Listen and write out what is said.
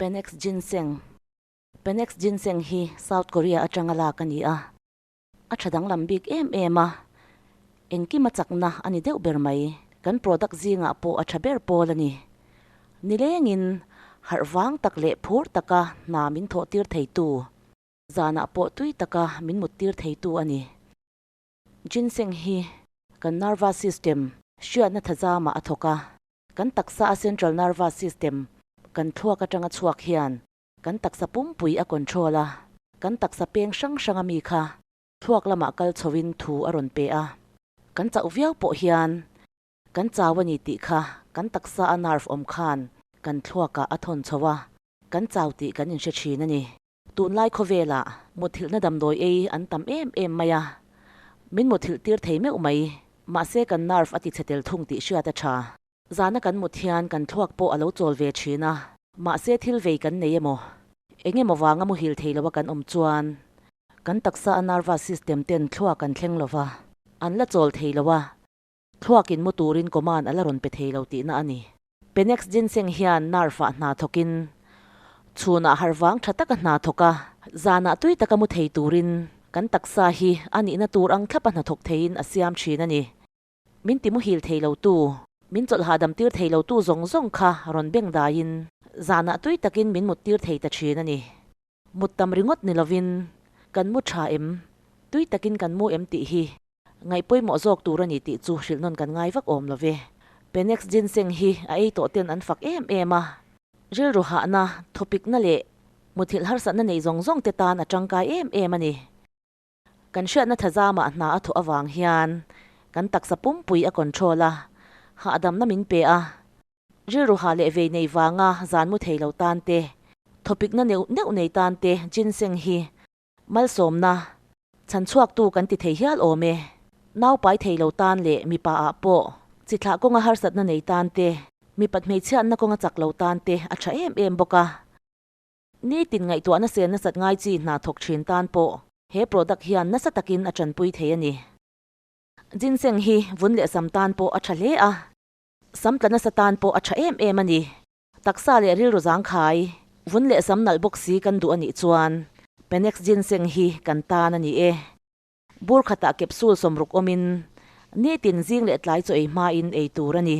Panax Ginseng Panax Ginseng hi South Korea atanga lak a ni a, a tha danglam bik em em a, engkim a chakna a ni deuh ber mai. Kan product zingah pawh a tha ber pawl a ni. Nilengin harh vang tak leh phur taka hna min thawh tir theitu, zanah pawh tui taka min mut tir theitu a ni. Ginseng hi kan nervous system hriatna thazamah a thawk a. Kan taksa a central nervous system kan thluak atanga chhuak hian kan taksa pumpui a control a, kan taksa peng hrang hrang a mi kha thluak lamah kal chhoin thu a rawn pe a. Kan chauh viau pawh hian kan chau a ni tih kha kan taksa a nerve awm khan kan thluakah a thawn chho a, kan chau tih kan inhre thin a ni. Tunlai khawvelah muthilhna damdawi ei an tam em em mai a, min muthilh tir thei meuh mai. Mahse kan nerve a ti chhe tel thung tih hriat a tha. Zana kan mut hian kan thluak pawh a lo chawl ve thin a, mahse thil vei kan nei emaw, eng emaw vanga muhil thei loa kan awm chuan kan taksa a nervous system ten thluak an thleng lova, an la chawl thei lo a, thluakin mu turin command a la rawn pe thei lo tihna a ni. Panax ginseng hian nerve ah hna thawkin chhunah harh vang tha taka hna thawk a, zanah tui taka mu thei turin kan taksa hi a nihna tur ang thlapa hna thawk theiin a siam thin a ni. Min ti muhil thei lo tu, min chawlh hahdam tir thei lo tu zawng zawng kha rawn beng daiin zanah tui takin min mut tir thei ta thin a ni. Mut tam ringawt ni lovin kan mu tha em, tui takin kan mu em tih hi Ngaih pawimawh zawk tur a ni tih chu hrilh nawn kan ngai vak awm lo ve. Panax ginseng hi a ei tawh ten an fak em em a. Rilru hahna, thawpikna leh muthilh harsatna nei zawng zawng te tan a tangkai em em a ni. Kan hriatna thazamah hna a thawh avang hian kan taksa pumpui a control a, hahdamna min pe a. Rilru hah leh vei nei vanga zan mu thei lo tan te, thawpikna neuh neuh nei tan te ginseng hi Malsawmna, chhan chhuaktu kan ti thei hial awm e. Nau pai thei lo tan leh mipa ah pawh chi thlah kawnga harsatna nei tan te, mipat hmeichhiatna kawnga chak lo tan te a tha em em bawk a. Nitin ngaihtuahna sen nasat ngai chi hna thawk thin tan pawh he product hian nasa takin a tanpui thei a ni. Ginseng hi vun leh sam tan pawh a tha hle a, sam tla nasa tan pawh a tha em em a ni. Taksa leh rilru zangkhai, vun leh sam nalh bawk si kan duh a nih chuan Panax ginseng hi kan tan a ni e. Bur khatah capsule 60 awmin nitin zing leh tlai chaw ei hmain ei tur a ni.